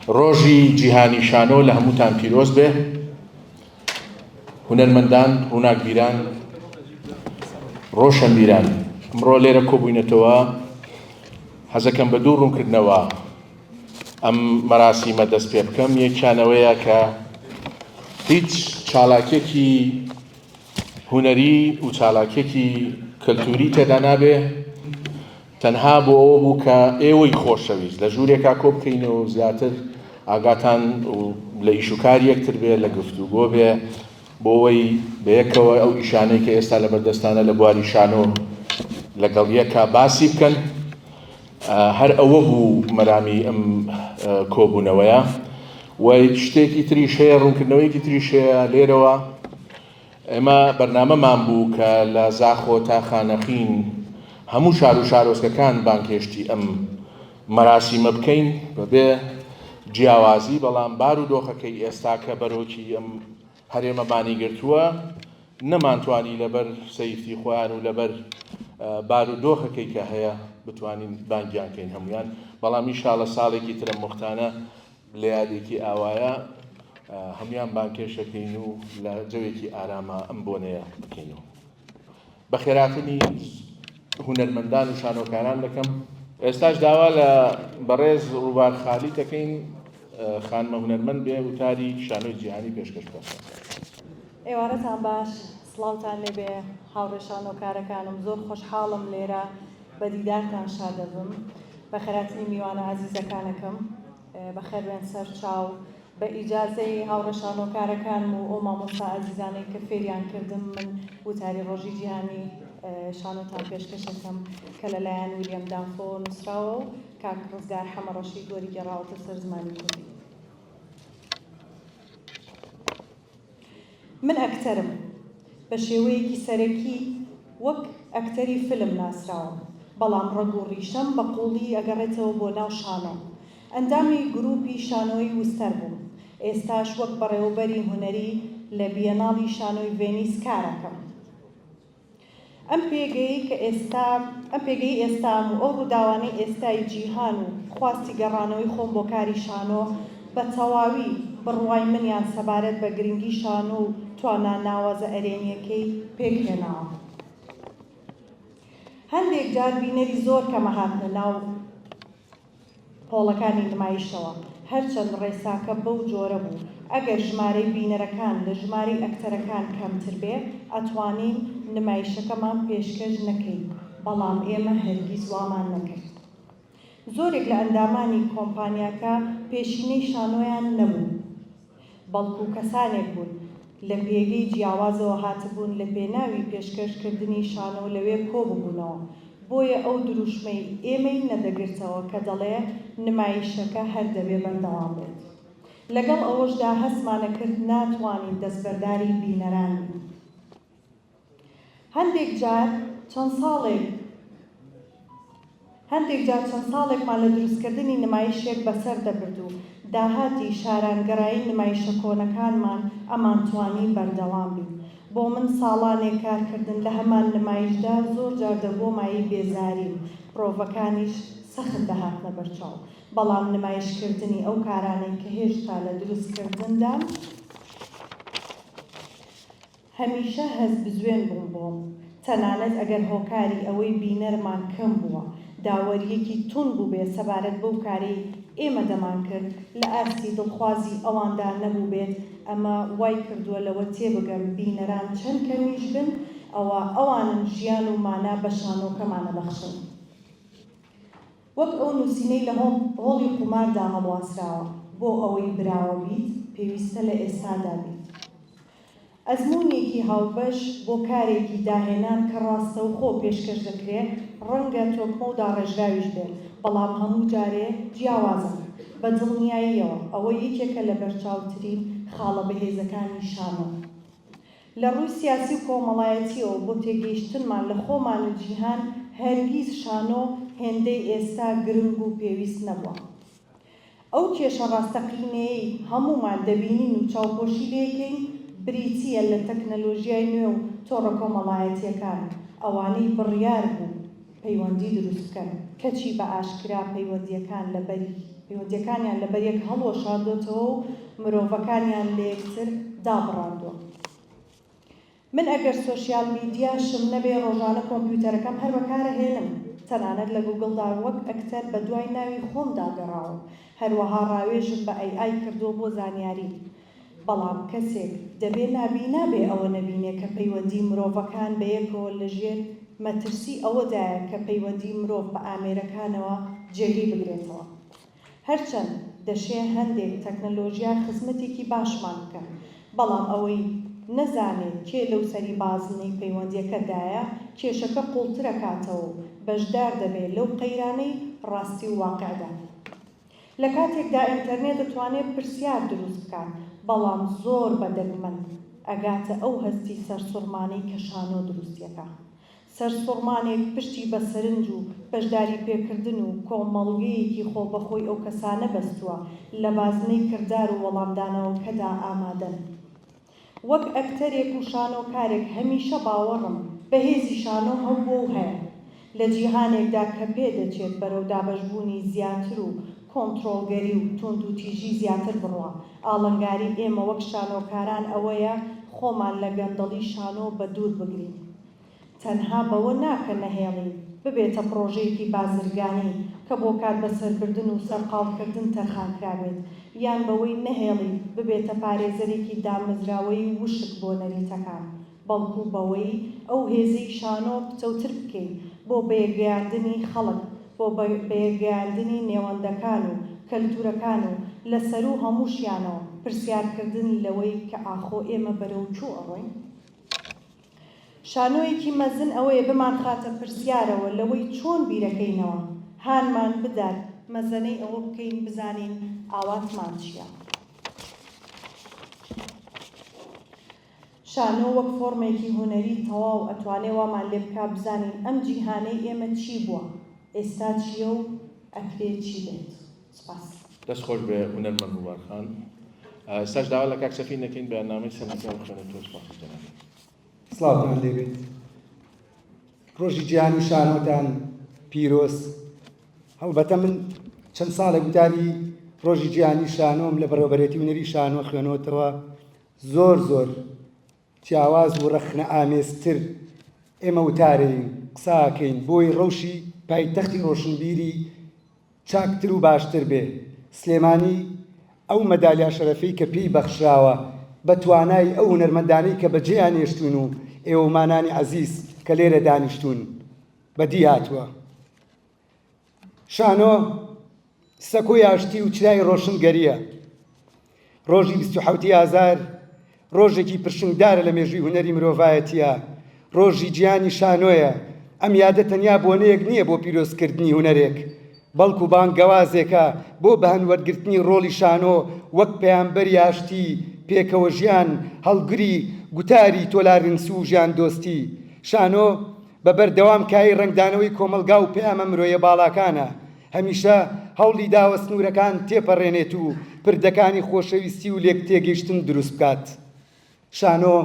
ڕۆژی جیهانی شانۆ لە هەمووتان پیرۆز بێ. هونەرمەندان، ڕووناکبیران، ڕۆشەنبیران ئەمڕۆ لێرە کۆبووینەتەوە. حەزەکەم بە دوو ڕوونکردنەوە ئەم مەراسیمە دەست پێ بکەم. یەکیان ئەوەیە کە هیچ چالاکیەکی هونەری و چالاکیەکی کەلتوری تێدا نابێ، تەنها بۆ ئەوە بوو کە ئێوەی خۆشەویست لە ژوورێکا کۆ بکەینەوە و زیاتر ئاگاتان لە ئیش و کاری یەکتر بێ، لە گفتوگۆ بێ، بۆ ئەوەی بەیەکەوە ئەو ئیشانەی کە ئێستا لەبەردەستانە لە بواری شانۆ لەگەڵ یەکا باسی بکەن. هەر ئەوە بوو مەرامی ئەم کۆبوونەوەیە. و شتێکی تریش هەیە، ڕوونکردنەوەیەکی تریش هەیە لێرەوە. ئێمە بەرنامەمان بوو کە لە زاخۆ تا خانەقین هەموو شار و شارۆچکەکان بانگهێشتی ئەم مەراسیمە بکەین بەبێ جیاوازی، بەڵام بار و دۆخەکەی ئێستا کە بەرۆکی ئەم هەرێمەمانی گرتووە نەمانتوانی لەبەر safety خۆیان و لەبەر بار و دۆخەکەی کە هەیە بتوانین بانگیان کەین هەموویان، بەڵام ئیشاڵە ساڵێکی ترم وەختانە لە یادێکی ئاوایە هەموویان بانگهێشت ئەکەین و لە جەوێکی ئاراما ئەم بۆنەیە بکەینەوە. بەخێرهاتنی هونەرمەندان و شانۆکاران دەکەم. ئێستاش داوا لە بەڕێز ڕووبار خالید دەکەین خانمە هونەرمەند بێ وتاری شانۆی جیهانی پێشکەش بکات. ئێوارەتان باش، سڵاوتان لێبێ هاوڕێ شانۆکارەکانم، زۆر خۆشحاڵم لێرە بە دیدارتان شاد دەبم. بەخێرهاتنی میوانە ئازیزەکانەکەم. بەخێربێن سەرچاو. بە ئیجازەی هاوڕێ شانۆکارەکانم و ئەو مامۆستا ئازیزانەی کە فێریان کردم من وتاری ڕۆژی جیهانی شانۆتان پێشکەش ئەکەم کە لەلایەن ویلیەم دافۆوە نووسراوە و کاک ڕزگار حەمەڕەشید وەریگێڕاوەتە سەر زمانی کوردی. من ئەکتەرم. بە شێوەیەکی سەرەکی وەک ئەکتەری فیلم ناسراوم، بەڵام ڕەگ و ڕیشەم بە قووڵی ئەگەڕێتەوە بۆ ناو شانۆ. ئەندامی گرووپی شانۆی وستەر بووم. ئێستاش وەک بەڕێوەبەری هونەری لە بیەناڵی شانۆی ڤێنیس کار ئەکەم. ئەم پێگەیەی کە ئێستا ئەم پێگەی ئێستام و ئەو ڕووداوانەی ئێستای جیهان و خواستی گەڕانەوەی خۆم بۆ کاری شانۆ بە تەواوی بڕوای منیان سەبارەت بە گرنگی شانۆ و توانا ناوازە ئەرێنییەکەی پێکهێناوە. هەندێک جار بینەری زۆر کەمە هاتنە ناو هۆڵەکانی نمایشەوە، هەرچەند ڕێساکە بەو جۆرە بوو ئەگەر ژمارەی بینەرەکان لە ژمارەی ئەکتەرەکان کەمتر بێ ئەتوانین نمایشەکەمان پێشکەش نەکەین، بەڵام ئێمە هەرگیز وامان نەکرد. زۆرێک لە ئەندامانی کۆمپانیاکە پێشینەی شانۆیان نەبوو. بەڵکو کەسانێک بوون لە پێگەی جیاوازەوە هاتبوون لە پێناوی پێشکەش کردنی شانۆ لەوێ کۆببوونەوە، بۆیە ئەو دروشمەی ئێمەی نەدەگرتەوە کە دەڵێ نمایشەکە هەر دەبێ بەردەوام بێت. لەگەڵ ئەوەشدا هەستمانەکرد ناتوانین دەستبەرداری بینەران بین. هەندێک جار چەند ساڵێک هەندێک جار چەند ساڵێکمان لە دروستکردنی نمایشێک بەسەر دەبرد و داهاتی شارانگەرایی نمایشە کۆنەکانمان ئەمانتوانی بەردەوام بین. بۆ من ساڵانێک کارکردن لە هەمان نمایشدا زۆر جار دەبووە مایەی بێزاریم، پرۆڤەکانیش سەخت دەهاتنە بەرچاو. بەڵام نمایشکردنی ئەو کارانەی کە هێشتا لە دروستکردندان، هەمیشە هەست بزوێن بووم بۆم، تەنانەت ئەگەر هۆکاری ئەوەی بینەرمان کەم بووە، داوەرییەکی توند بووبێ سەبارەت بەو کارەی ئێمە دەمانکرد لە ئاستی دڵخوازی ئەواندا نەبووبێت، ئەمە وای کردووە لەوە تێبگەم بینەران چەند کەمیش بن، ئەوە ئەوانن ژیان و مانا بە شانۆکەمان ئەبەخشن. وەک ئەو نووسینەی لە هۆڵی قوماردا هەڵواسراوە، بۆ ئەوەی براوە بیت، پێویستە لە ئێستادا بیت. ئەزموونێکی هاوبەش بۆ کارێکی داهێنان کە ڕاستەوخۆ پێشکەش دەکرێ، ڕەنگە تۆکمە و داڕێژراویش بێ، بەڵام هەموو جارێ جیاوازە. بە دڵنیاییەوە ئەوە یەکێکە لە بەرچاوترین خاڵە بەهێزەکانی شانۆ. لە ڕووی سیاسی و کۆمەڵایەتییەوە بۆ تێگەیشتنمان لە خۆمان و جیهان، هەرگیز شانۆ هێندەی ئێستا گرنگ و پێویست نەبووە. ئەو کێشە ڕاستەقینەیەی هەموومان دەبینین و چاوپۆشی لێکەین بریتییە لە تەکنەلۆژیای نوێ و تۆڕە کۆمەڵایەتییەکان، ئەوانەی بڕیار بوو پەیوەندی دروست بکەن، کەچی بە ئاشکرا پەیوەندییەکان لە بەری. پەیوەندییەکانیان لەبەریەک هەڵوەشاندۆتەوە و مرۆڤەکانیان لەیەکتر دابڕاندووە. من ئەگەر سۆشیال میدیاشم نەبێ ڕۆژانە کۆمپیوتەرەکەم هەر بەکارەهێنم، تەنانەت لە گوگڵدا وەک ئەکتەر بەدوای ناوی خۆمدا گەڕاوم، هەروەها ڕاوێژم بە AI کردووە بۆ زانیاری. بەڵام کەسێک دەبێ نابینا بێ ئەوە نەبینێ کە پەیوەندی مرۆڤەکان بەیەکەوە لەژێر مەترسی ئەوەدایە کە پەیوەندی مرۆڤ بە ئامێرەکانەوە جێگەی بگرێتەوە. هەرچەند دەشێ هەندێک تەکنەلۆژیا خزمەتێکی باشمان بکەن، بەڵام ئەوەی نەزانێ کێ لەو سەری بازنەی پەیوەندیەکە دایە، کێشەکە قوڵترەکاتەوە و بەشدار دەبێ لەو قەیرانەی ڕاستی و واقعدا. لە کاتێکدا ئینتەرنێت دەتوانێ پرسیار دروست بکات، بەڵام زۆر بە دەگمەن ئەگاتە ئەو هەستی سەرسوڕمانەی کە شانۆ دروستیەکا. سەرسوڕمانێک پشتی بە سەرنج و بەشداریپێکردن و کۆمەڵگەیەکی خۆبەخۆی ئەو کەسانە بەستووە لە بازنەی کردار و وەڵامدانەوەکەدا ئامادەن. وەک ئەکتەرێک و شانۆکارێک هەمیشە باوەڕم بە هێزی شانۆ هەبووە و هەیە. لە جیهانێکدا کە پێدەچێت بەرەو دابەشبوونی زیاتر و کۆنترۆڵگەری و توندوتیژی زیاتر بڕوا، ئاڵنگاری ئێمە وەک شانۆکاران ئەوەیە خۆمان لە گەندەڵی شانۆ بەدوور بگرین. تەنها بەوە نا کە نەهێڵین ببێتە پڕۆژەیەکی بازرگانی کە بۆ کات بەسەربردن و سەرقاڵکردن تەرخانکرابێت، یان بەوەی نەهێڵین ببێتە پارێزەرێکی دامەزراوەیی وشک بۆ نەریتەکان، بەڵکو بەوەی ئەو هێزەی شانۆ پتەوتر بکەین بۆ بەیەکگەیاندنی خەڵک، بۆ بەیەکگەیاندنی نێوەندەکان و کەلتورەکان و لە سەروو هەمووشیانەوە پرسیارکردن لەوەی کە ئاخۆ ئێمە بەرەو کوو ئەڕۆین؟ شانۆیەکی مەزن ئەوەیە بمانخاتە پرسیارەوە لەوەی چۆن بیرەکەینەوە، هانمان بدات مەزەنەی ئەوە بکەین بزانین ئاواتمان چییە. شانۆ وەک فۆرمێکی هونەری تەواو ئەتوانێ وامان لێ بکا بزانین ئەم جیهانەی ئێمە چی بووە، ئێستا چییە و ئەکرێ چی بێت. سپاس. دەست خۆش بێ هونەرمەند ڕووبار خان. ئێستاش داوا لە کاک سەفین دەکەین بەیاننامەی سەندیکا بخوێنێتەوە سپاسی جەنابی. سڵاوتان لێبێت ڕۆژی جیهانی شانۆتان پیرۆز هەڵبەتە من چەند ساڵێک وتاری ڕۆژی جیهانی شانۆم لە بەڕێوەبەرێتی هونەری شانۆ خوێنەوەتەوە زۆر زۆر جیاواز و ڕەخنە ئامێزتر ئێمە وتارەین قساکەین بۆی ڕەوشی پایتەختی ڕۆشنبیری چاکتر و باشتر بێ. سلێمانی ئەو مەدالیا شەرەفەی کە پێی بەخشراوە بە توانای ئەو هونەرمەندانەی کە بەجێیان هێشتوون و ئێوەمانانی عەزیز کە لێرە دانیشتوون بەدی هاتووە. شانۆ سەکۆی ئاشتی و چرای ڕۆشنگەرییە. ڕۆژی 27 ی ئازار ڕۆژێکی پرشنگدارە لە مێژووی هونەری مرۆڤایەتییە، ڕۆژی جیهانی شانۆیە، ئەم یادە تەنیا بۆنەیەک نییە بۆ پیرۆزکردنی هونەرێک، بەڵکو بانگەوازێکە بۆ بەهەند وەرگرتنی ڕۆڵی شانۆ وەک پەیامبەری ئاشتی، پێکەوەژیان، هەڵگری گوتاری تۆلارنس و ژیاندۆستی. شانۆ بە بەردەوام کایەی ڕەنگدانەوەی کۆمەڵگا و پەیامە مرۆیە باڵاکانە، هەمیشە هەوڵی داوە سنوورەکان تێپەڕێنێت و پردەکانی خۆشەویستی و لێکتێگەیشتن دروست بکات. شانۆ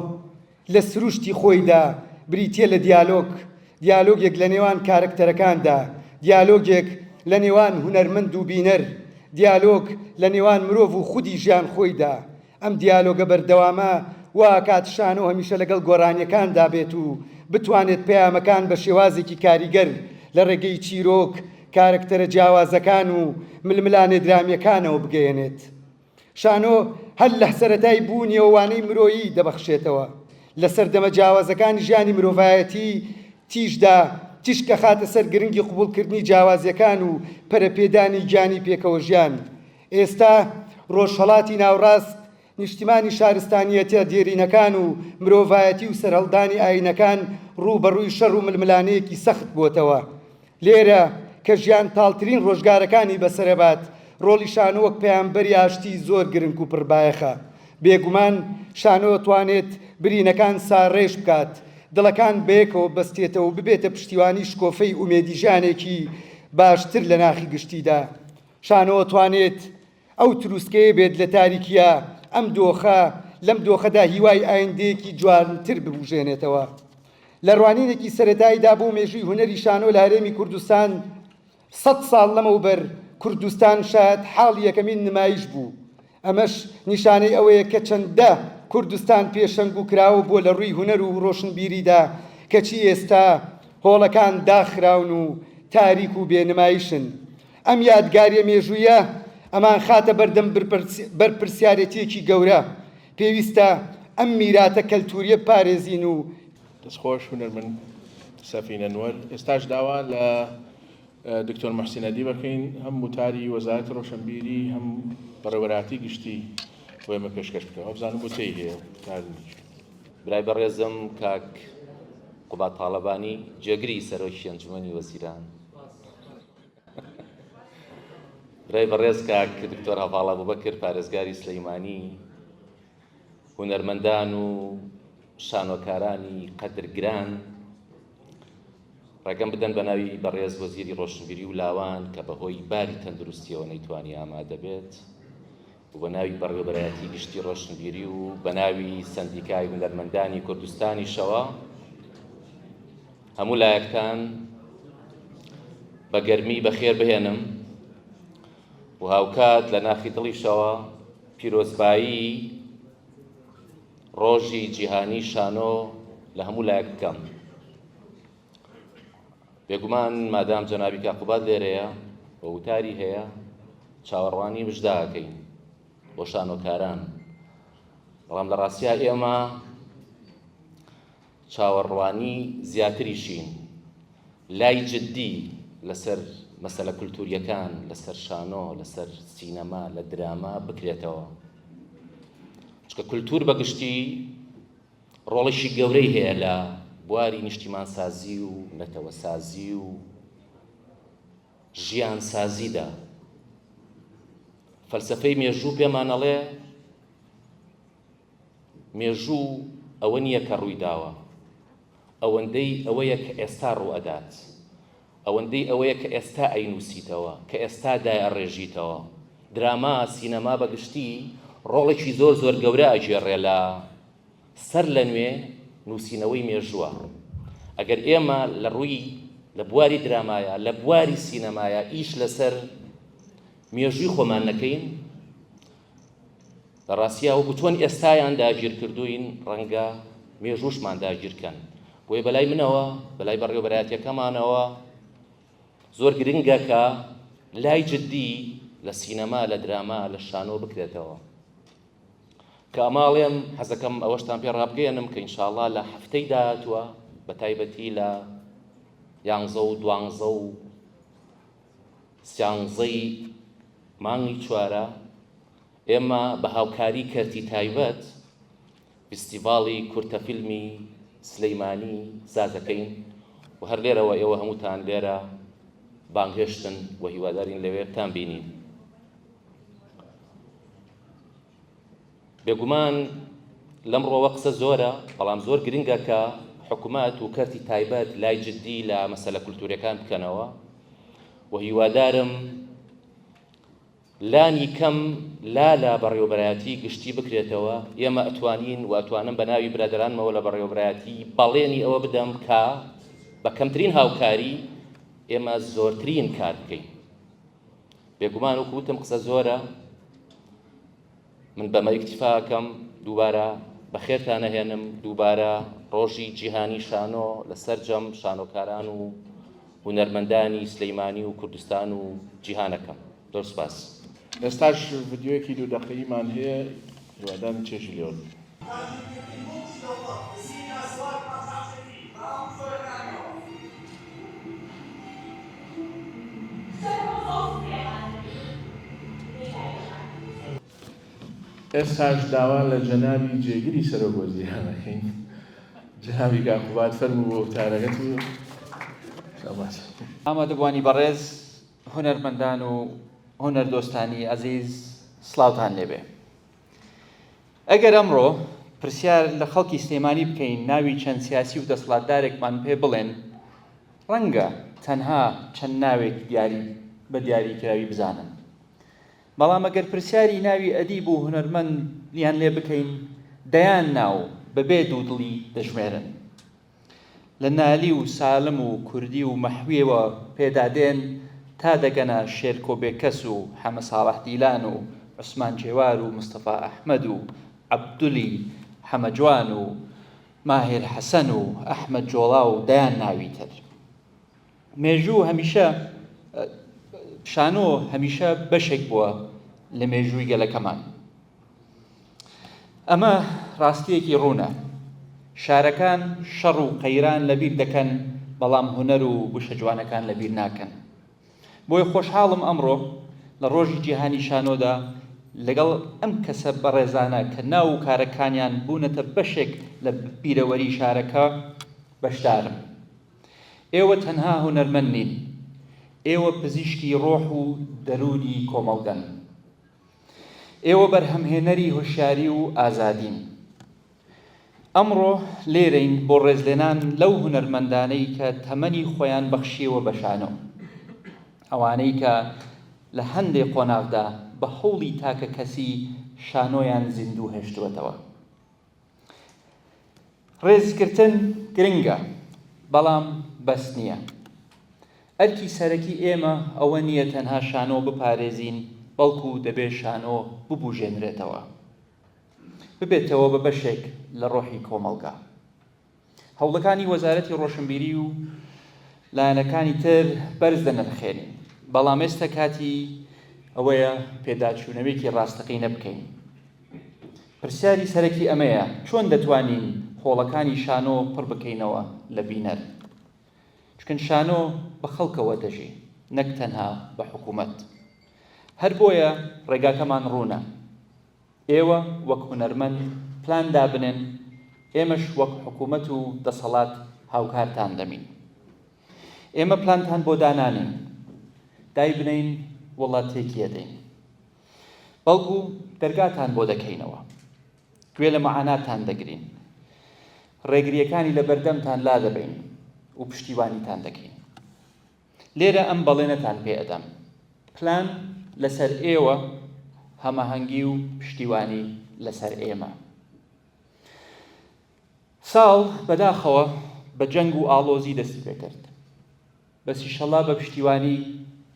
لە سروشتی خۆیدا بریتییە لە دیالۆگ، دیالۆگێک لە نێوان کارەکتەرەکاندا، دیالۆگێک لە نێوان هونەرمەند و بینەر، دیالۆگ لە نێوان مرۆڤ و خودی ژیان خۆیدا. ئەم دیالۆگە بەردەوامە وا ئەکات شانۆ هەمیشە لەگەڵ گۆڕانیەکاندا بێت و بتوانێت پەیامەکان بە شێوازێکی کاریگەر لە ڕێگەی چیرۆک، کارەکتەرە جیاوازەکان و ململانێ درامیەکانەوە بگەیەنێت. شانۆ هەر لە سەرەتای بوونیەوە وانەی مرۆیی دەبەخشێتەوە. لە سەردەمە جیاوازەکانی ژیانی مرۆڤایەتی تیشدا تیشک ئەخاتە سەر گرنگی قبوڵکردنی جیاوازیەکان و پەرەپێدانی گیانی پێکەوەژیان. ئێستا ڕۆژهەڵاتی ناوڕاست نیشتیمانی شارستانییەتە دێرینەکان و مرۆڤایەتی و سەرهەڵدانی ئایینەکان ڕووبەڕووی شەڕ و ململانێیەکی سەخت بۆتەوە. لێرە کە ژیان تاڵترین ڕۆژگارەکانی بەسەرەبات، ڕۆڵی شانۆ وەک پەیامبەری ئاشتی زۆر گرنگ و پڕبایەخە. بێگومان شانۆ توانێت برینەکان ساڕێژ بکات، دڵەکان بەیەکەوە ببەستێتەوە و ببێتە پشتیوانی شکۆفەی ئومێدی ژیانێکی باشتر لە ناخی گشتیدا. شانۆ توانێت ئەو تروسکەیە بێت لە تاریکییە ئەم دۆخە، لەم دۆخەدا هیوای ئایندەیەکی جوانتر ببوژێنێتەوە. لە ڕوانینێکی سەرەتاییدا بۆ مێژووی هونەری شانۆ لە هەرێمی کوردستان، سەد ساڵ لەمەوبەر کوردستان شایەت حاڵی یەکەمین نمایش بوو، ئەمەش نیشانەی ئەوەیە کە چەندە کوردستان پێشەنگ و کراوە بووە لە ڕووی هونەر و ڕۆشنبیریدا، کەچی ئێستا هۆڵەکان داخراون و تاریک و بێ نمایشن. ئەم یادگاریە مێژوویە ئەمانخاتە بەردەم بەرپرسیارێتیەکی گەورە، پێویستە ئەم میراتە کەلتوریە بپارێزین و. دەستخۆش هونەرمەند سەفین ئەنوەر. ئێستاش داوا لە دکتۆر موحسین ئەدیب ئەکەین هەم وتاری وەزارەتی ڕۆشنبیری هەم بەڕێوەبەرایەتی گشتی بۆ ئێمە پێشکەش بکەن. وابزانم وتەی هەیە وتار نییە. برای بەڕێزم کاک قوباد تاڵەبانی جێگری سەرۆکی ئەنجومەنی وەزیران. برای بەڕێز کاک دکتۆر هەڤاڵ ئەبوبەکر پارێزگاری سلەیمانی، هونەرمەندان و شانۆکارانی قەدرگران، ڕێگەم بدەن بە ناوی بەڕێز وەزیری ڕۆشنبیری و لاوان کە بەهۆی باری تەندروستیەوە نەیتوانی ئامادە بێت و بە ناوی بەڕێوەبەرایەتی گشتی ڕۆشنبیری و بە ناوی سەندیکای هونەرمەندانی کوردستانیشەوە هەموو لایەکتان بە گەرمی بەخێر بهێنم و هاوکات لە ناخی دڵیشەوە پیرۆزبایی ڕۆژی جیهانی شانۆ لە هەموو لایەک بکەم. بێگومان مادام جەنابی کاک قوباد لێرەیە و وتاری هەیە چاوەڕوانی مژداکەین بۆ شانۆکاران، بەڵام لە ڕاستیا ئێمە چاوەڕوانی زیاتریشین لای جدی لەسەر مەسەلە کولتوریەکان، لەسەر شانۆ، لەسەر سینەما، لە دراما بکرێتەوە. چونکە کولتور بە گشتی ڕۆڵێکی گەورەی هەیە لە بواری نیشتیمانسازی و نەتەوەسازی و ژیانسازیدا. فەلسەفەی مێژوو پێمان ئەڵێ مێژوو ئەوە نییە کە ڕووی داوە، ئەوەندەی ئەوەیە کە ئێستا ڕوو ئەدات، ئەوەندەی ئەوەیە کە ئێستا ئەینووسیتەوە، کە ئێستا دایئەڕێژیتەوە. دراما، سینەما بە گشتی ڕۆڵێکی زۆر زۆر گەورە ئەگێڕێ لە سەر لە نوێ نووسینەوەی مێژووە. ئەگەر ئێمە لە ڕووی لە بواری درامایا، لە بواری سینەمایا ئیش لەسەر مێژووی خۆمان نەکەین، لە ڕاستیا وەکو چۆن ئێستایان داگیر کردووین ڕەنگە مێژووشمان داگیر کەن. بۆیە بەلای منەوە، بەلای بەڕێوەبەرایەتیەکەمانەوە زۆر گرنگە کە لای جدی لە سینەما، لە دراما، لە شانۆ بکرێتەوە. کە ئەمە ئەڵێم حەزەکەم ئەوەشتان پێ ڕابگەیەنم کە ئینشاڵڵا لە هەفتەی داهاتووە بە تایبەتی لە یانزە و دوانزە و سیانزەی مانگی چوارە ئێمە بە هاوکاری کەرتی تایبەت فیستیڤاڵی کورتە فیلمی سلیمانی سازەکەین و هەر لێرەوە ئێوە هەمووتان لێرە بانگهێشتن و هیوادارین لەوێ بتان بینین. بێگومان لەم ڕۆوە قسە زۆرە، بەڵام زۆر گرنگە کە حکومەت و کەرتی تایبەت لای جدی لە مەسەلە کولتوریەکان بکەنەوە و هیوادارم لانی کەم لا لە بەڕێوەبەرایەتی گشتی بکرێتەوە، ئێمە ئەتوانین و ئەتوانم بە ناوی برادەرانمەوە لە بەڕێوەبەرایەتی بەڵێنی ئەوە بدەم کە بە کەمترین هاوکاری ئێمە زۆرترین کار بکەین. بێگومان وەکو وتم قسە زۆرە، من بەمە ئیکتیفا ئەکەم، دووبارە بەخێرتان ئەهێنم، دووبارە ڕۆژی جیهانی شانۆ لە سەرجەم شانۆکاران و هونەرمەندانی سلیمانی و کوردستان و جیهان ئەکەم. زۆر سوپاس. ئێستاش ڤیدیۆیەکی دوو دەقەییمان هەیە هیوادارم چێژی لێ وەربگرن. داگیرکردنی موڵکی دەوڵەت، دزینی ئاسەوار و قاچاخچێتی بە هەموو جۆرەکانیەوە. ئێستاش داوا لە جەنابی جێگری سەرۆک وەزیران ئەکەین جەنابی کاک قوباد فەرموو بۆ وتارەکەت و شاباش. ئامادەبووانی بەڕێز، هونەرمەندان و هونەردۆستانی ئەزیز سڵاوتان لێبێ. ئەگەر ئەمڕۆ پرسیار لە خەڵکی سلێمانی بکەین ناوی چەند سیاسی و دەسەڵاتدارێکمان پێ بڵێن، ڕەنگە تەنها چەند ناوێک دیاری بە دیاریکراوی بزانن. بەڵام ئەگەر پرسیاری ناوی ئەدیب و هونەرمەندیان لێ بکەین، دەیان ناو بەبێ دوودڵی دەژمێرن. لە نالی و سالم و کوردی و مەحویەوە پێدا دێن. تا دەگەنە شێرکۆ بێکەس و حەمە ساڵح دیلان و عوسمان جێوار و مستەفا ئەحمەد و عەبدولی حەمە جوان و ماهیر حەسەن و ئەحمەد جۆڵا و دەیان ناوی تر. مێژوو هەمیشە شانۆ هەمیشە بەشێک بووە لە مێژووی گەلەکەمان. ئەمە ڕاستییەکی ڕوونە. شارەکان شەڕ و قەیران لەبیر دەکەن، بەڵام هونەر و وشە جوانەکان لەبیر ناکەن. بۆیە خۆشحاڵم ئەمڕۆ لە ڕۆژی جیهانی شانۆدا لەگەڵ ئەم کەسە بەڕێزانە کە ناو و کارەکانیان بوونەتە بەشێک لە بیرەوەری شارەکە بەشدارم. ئێوە تەنها هونەرمەند نین، ئێوە پزیشکی ڕۆح و دەروونی کۆمەڵگەن. ئێوە بەرهەمهێنەری هۆشیاری و ئازادین. ئەمڕۆ لێرەین بۆ ڕێزلێنان لەو هونەرمەندانەی کە تەمەنی خۆیان بەخشیوە بە شانۆ. ئەوانەی کە لە هەندێ قۆناغدا بە هەوڵی تاکەکەسی شانۆیان زیندوو هێشتووەتەوە. ڕێزگرتن گرنگە، بەڵام بەس نییە. ئەرکی سەرەکی ئێمە ئەوە نییە تەنها شانۆ بپارێزین، بەڵکو دەبێ شانۆ ببوژێنرێتەوە، ببێتەوە بە بەشێک لە ڕۆحی کۆمەڵگا. هەوڵەکانی وەزارەتی ڕۆشنبیری و لایەنەکانی تر بەرز دەنرخێنین، بەڵام ئێستا کاتی ئەوەیە پێداچوونەوەیەکی ڕاستەقینە بکەین. پرسیاری سەرەکی ئەمەیە، چۆن دەتوانین هۆڵەکانی شانۆ پڕ بکەینەوە لە بینەر؟ چونکە شانۆ بە خەڵکەوە دەژی نەک تەنها بە حکوومەت. هەر بۆیە ڕێگاکەمان ڕوونە. ئێوە وەک هونەرمەند پلان دابنێن، ئێمەش وەک حکوومەت و دەسەڵات هاوکارتان دەبین. ئێمە پلانتان بۆ دانانێین، دایبنێین وڵا تێکی ئەدەین. بەڵکو دەرگاتان بۆ دەکەینەوە، گوێ لە مەعاناتان دەگرین، ڕێگرییەکانی لەبەردەمتان لادەبەین و پشتیوانیتان دەکەین. لێرە ئەم بەڵێنەتان پێ ئەدەم، پلان لەسەر ئێوە، هەماهەنگی و پشتیوانی لەسەر ئێمە. ساڵ بەداخەوە بە جەنگ و ئاڵۆزی دەستی پێکرد، بەس ئیشەڵا بە پشتیوانی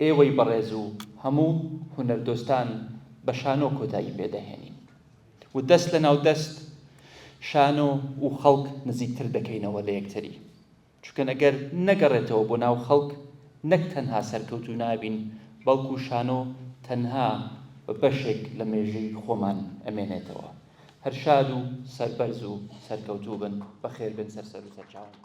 ئێوەی بەڕێز و هەموو هونەردۆستان بە شانۆ کۆتایی پێ دەهێنین و دەست لەناو دەست شانۆ و خەڵک نزیکتر دەکەینەوە لە یەکتری. چونکە ئەگەر نەگەڕێتەوە بۆ ناو خەڵک نەک تەنها سەرکەوتوو نابین بەڵکو شانۆ تەنها بە بەشێک لە مێژووی خۆمان ئەمێنێتەوە. هەر شاد و سەربەرز و سەرکەوتوو بن. بەخێربێن سەر سەر و سەرچاوم.